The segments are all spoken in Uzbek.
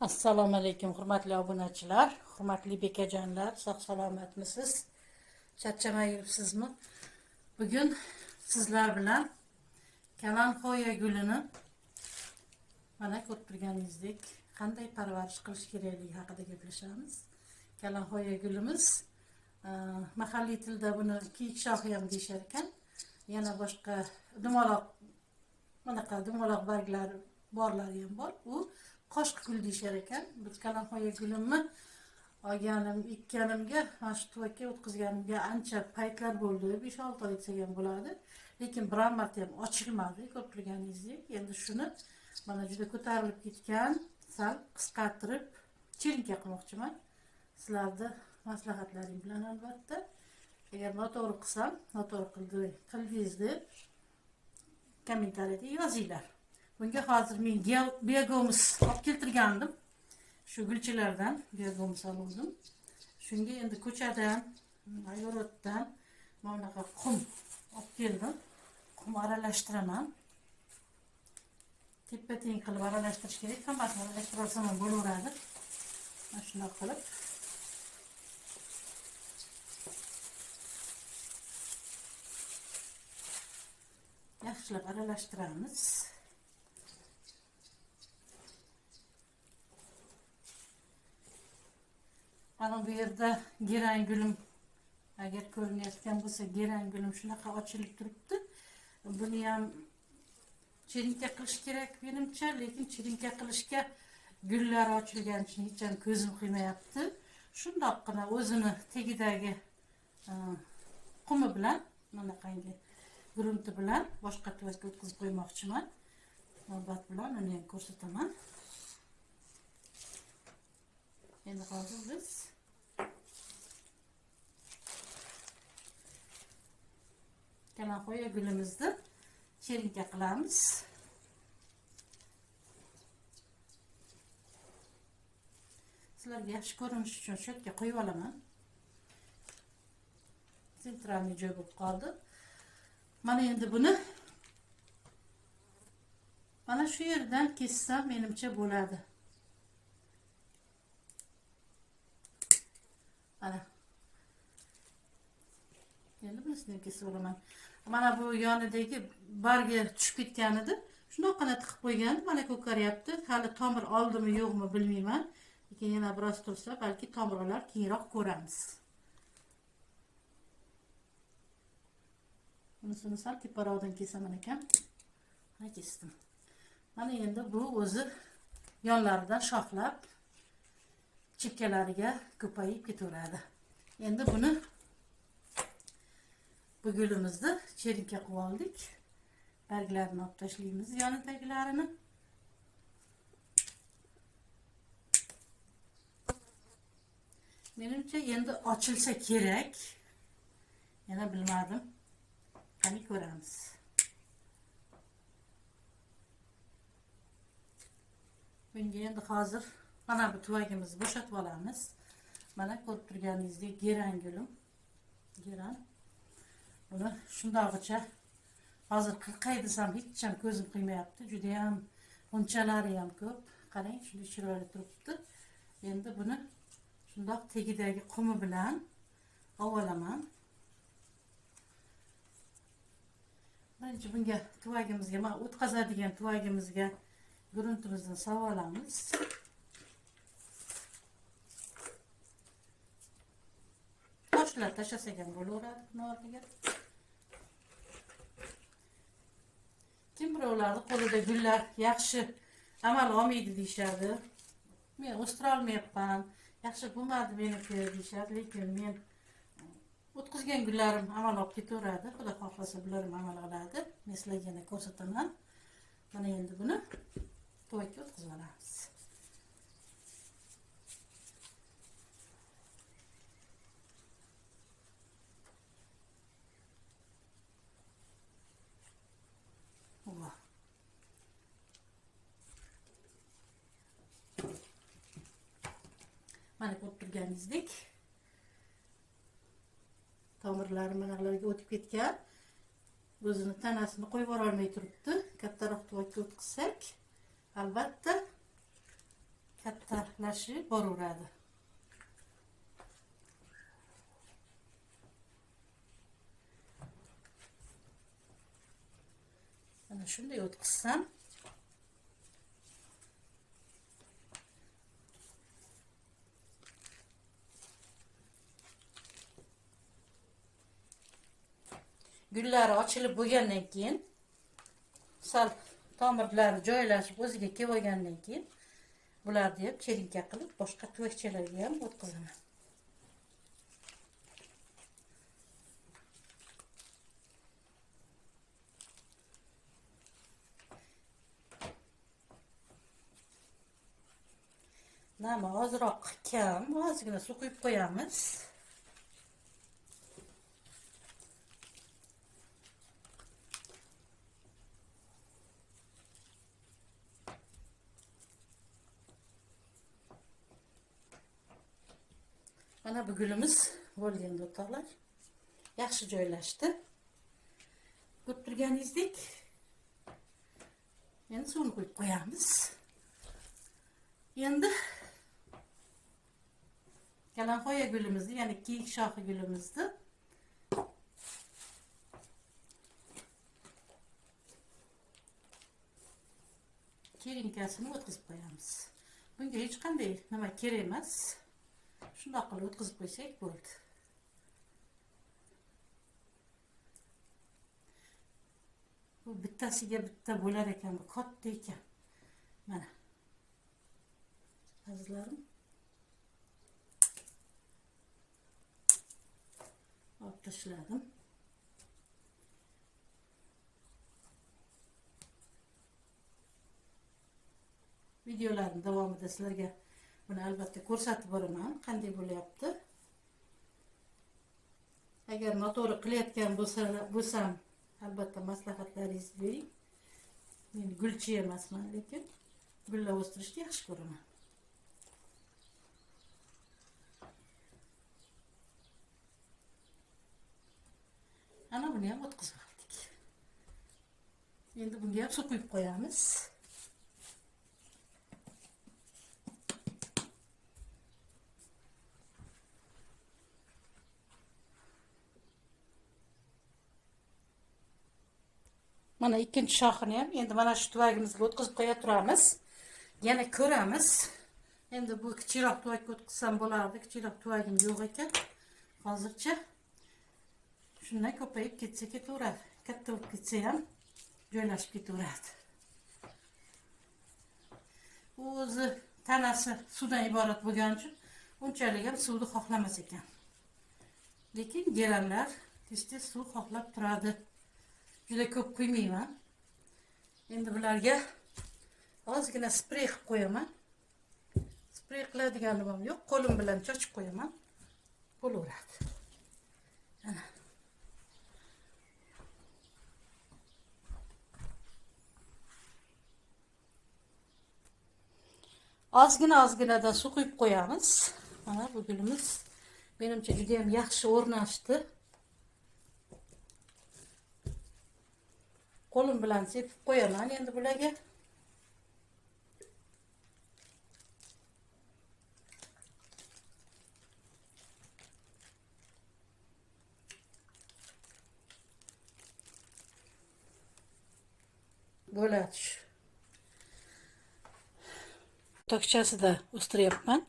Assalomu alaykum hurmatli obunachilar, hurmatli bekajonlar, sog' salomatmisiz? Charchamay yuribsizmi? Bugun sizlar bilan kalanxoya gulini mana ko'rib turganingizdek qanday parvarish qilish kerakligi haqida gaplashamiz. Kalanxoya gulimiz mahalliy tilda buni kiyik shoxi ham deyishar ekan. Yana boshqa dumaloq, bunaqa dumaloq barglari borlari ham bor. U qoshq gul deyishar ekan. Biz kalanxoya gulimni olganim, ekkanimga, mana shu tuvakka o'tkazganimga ancha paytlar bo'ldi, 5-6 oy desak ham bo'ladi. Lekin biron marta ham ochilmadi, ko'rib turganingizdek. Endi shuni mana juda ko'tarilib ketgan, sal qisqartirib chirinka qilmoqchiman. Sizlarni maslahatlaring bilan albatta. Agar noto'g'ri qilsam, noto'g'ri qildingiz deb kommentariyada yozinglar. Bunga hozir men biogomus olib keltirgandim. Shu gulchalardan biogomus oldim. Shunga endi ko'chadan, ayoroddan mana bunaqa qum olib keldim. Qum aralashtiraman. Tepa-teng qilib aralashtirish kerak. Hammasini aralashtirib olsam ham bo'laveradi. Mana shunday qilib. Yaxshilab aralashtiramiz. Mana bu yerda geran gulim, agar ko'rinayotgan bo'lsa, geran gulim shunaqa ochilib turibdi. Buni ham chirinka qilish kerak menimcha, lekin chirinka qilishga gullar ochilgani uchun hech ham ko'zim qiymayapti. Shundoqqina o'zini tagidagi qumi bilan, bunaqangi grunti bilan boshqa tuvakka o'tkazib qo'ymoqchiman. Navbat bilan uni ham ko'rsataman. Endi hozir biz kalanxoya gulimizni chirinka qilamiz. Sizlarga yaxshi ko'rinish uchun shu yerga qo'yib olaman. Sentralniy joy bo'lib qoldi. Mana endi buni mana shu yerdan kessam menimcha bo'ladi. Mana. Endi bunisini ham kesib olaman. Mana bu yonidagi bargi tushib ketgan edi. Shundoqqina tiqib qo'ygan, mana ko'karyapti. Hali tomir oldimi yo'qmi bilmayman. Lekin yana biroz tursa balki tomir olar, keyinroq ko'ramiz. Bunisini sal teparoqdan kesaman ekan. Mana kesdim. Mana endi bu o'zi yonlaridan shoxlab chekkalariga ko'payib ketaveradi. Endi buni bu gulimizni chirinka qilib oldik. Barglarini olib tashlaymiz, yonidagilarini. Menimcha endi ochilsa kerak. Yana bilmadim. Qani ko'ramiz. Bunga endi hozir mana bu tuvagimizni bo'shatib olamiz. Mana ko'rib turganingizdek geran gulim. Geran. Buni shundog'icha hozir qirqay desam hech ham ko'zim qiymayapti. Juda ham g'unchalari ham ko'p. Qarang, shunday chiroyli turibdi. Endi buni shundoq tagidagi qumi bilan ovalaman. Birinchi bunga tuvagimizga, mana o'tkazadigan tuvagimizga gruntimizni solib olamiz. Toshlar tashlasak ham bo'laveradi buni o'rniga. Kim birovlarning qo'lida gullar yaxshi amal olmaydi deyishadi. Men o'stira olmayapman, yaxshi bo'lmadi meniki deyishadi, lekin men o'tkazgan gullarim amal olib ketaveradi. Xudo xohlasa bular ham amal oladi. Men sizlarga yana ko'rsataman. Mana endi buni tuvakka o'tkazib olamiz. Mana ko'rib turganingizdek tomirlari manalarga o'tib ketgan. O'zini tanasini qo'yib yubora olmay turibdi. Kattaroq tuvakka o'tkazsak, albatta katta Kattaklashib boraveradi. Mana shunday o'tkazsam gullari ochilib bo'lgandan keyin sal tomirlari joylashib o'ziga kelib olgandan keyin bularni ham cherinka qilib boshqa tuvakchalarga ham o'tkazaman. Nama ozroq kam, ozgina suv quyib qo'yamiz. Mana bu gulimiz bo'lgan o'rtoqlar. Yaxshi joylashdi. Ko'rib turganingizdek. Endi suvni quyib qo'yamiz. Endi kalanxoya gulimizni, ya'ni kiyik shoxi gulimizni kerinkasini o'tkazib qo'yamiz. Bunga hech qanday nima kerak emas. Shundoq qilib o'tkazib qo'ysak bo'ldi. Bu bittasiga bitta bo'lar ekan, bu katta ekan. Mana. Azizlarim. Olib tashladim. Videolarning davomida sizlarga buni albatta ko'rsatib boraman, qanday bo'lyapti. Agar noto'g'ri qilayotgan bo'lsam, albatta maslahatlaringizni bering. Men gulchi emasman, lekin gullar o'stirishni yaxshi ko'raman. Ana buni ham o'tkazib oldik. Endi bunga ham suv quyib qo'yamiz. Mana ikkinchi shoxini ham endi mana shu tuvagimizga o'tkazib qo'ya turamiz. Yana ko'ramiz. Endi bu kichikroq tuvakka o'tkazsam bo'lardi, kichikroq tuvagim yo'q ekan. Hozircha shundan ko'payib ketsa ketaveradi. Katta bo'lib ketsa ham joylashib ketaveradi. U o'zi tanasi suvdan iborat bo'lgani uchun unchalik ham suvni xohlamas ekan. Lekin geranlar tez-tez suv xohlab turadi. Juda ko'p quymayman. Endi bularga ozgina sprey qilib qo'yaman. Sprey qiladigan nimam yo'q, qo'lim bilan chochib qo'yaman. Bo'laveradi. Ana. Ozgina ozginadan suv quyib qo'yamiz. Mana bu gulimiz menimcha juda ham yaxshi o'rnashdi. Qo'lim bilan sepib qo'yaman endi bularga. Bo'ladi shu. Tokchasida o'stiryapman.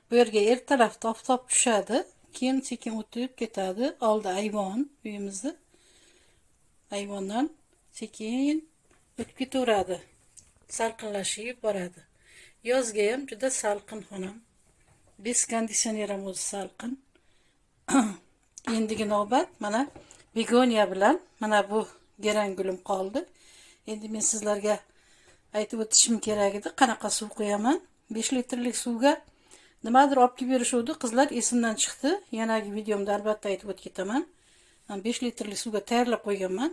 Bu yerga ertalabda oftob tushadi, keyin sekin o'tib ketadi. Oldi ayvon uyimizni. Ayvondan sekin o'tib ketaveradi. Salqinlashib boradi. Yozga ham juda salqin xonam. Bez konditsioner ham o'zi salqin. Endigi navbat mana begoniya bilan mana bu geran gulim qoldi. Endi men sizlarga aytib o'tishim kerak edi, qanaqa suv qo'yaman. 5 litrlik suvga nimadir olib kelib berishuvdi, qizlar, esimdan chiqdi. Yanagi videomda albatta aytib o'tib ketaman. 5 litrlik suvga tayyorlab qo'yganman.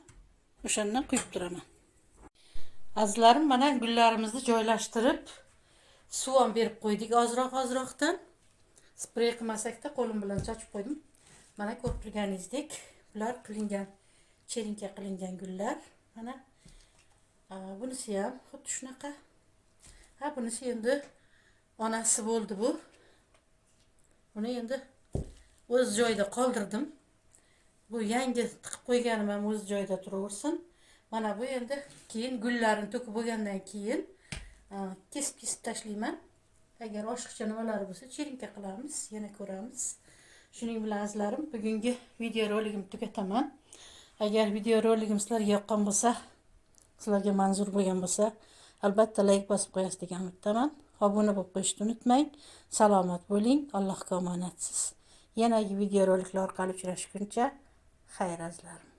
O'shandan quyib turaman. Azizlarim, mana gullarimizni joylashtirib, suv ham berib qo'ydik ozroq-ozroqdan. Sprey qilmasakda qo'lim bilan chachib qo'ydim. Mana ko'rib turganingizdek, bular qilingan, cherinka qilingan gullar. Mana bunisi ham xuddi shunaqa. Ha, bunisi endi Onasi bo'ldi bu. Buni endi o'z joyida qoldirdim. Bu yangi tiqib qo'yganim ham o'z joyida turaversin. Mana bu endi keyin gullarini to'kib bo'lgandan keyin kesib kesib tashlayman. Agar oshiqcha nimalari bo'lsa, черенка qilamiz, yana ko'ramiz. Shuning bilan, azizlarim, bugungi videoroligimni tugataman. Agar videoroligim sizlarga yoqqan bo'lsa, sizlarga manzur bo'lgan bo'lsa, albatta layk bosib qo'yasiz degan umiddaman. Obuna bo'lib qo'yishni unutmang. Salomat bo'ling, Allohga omonatsiz. Yanagi videoroliklar orqali uchrashguncha, xayr, azizlarim.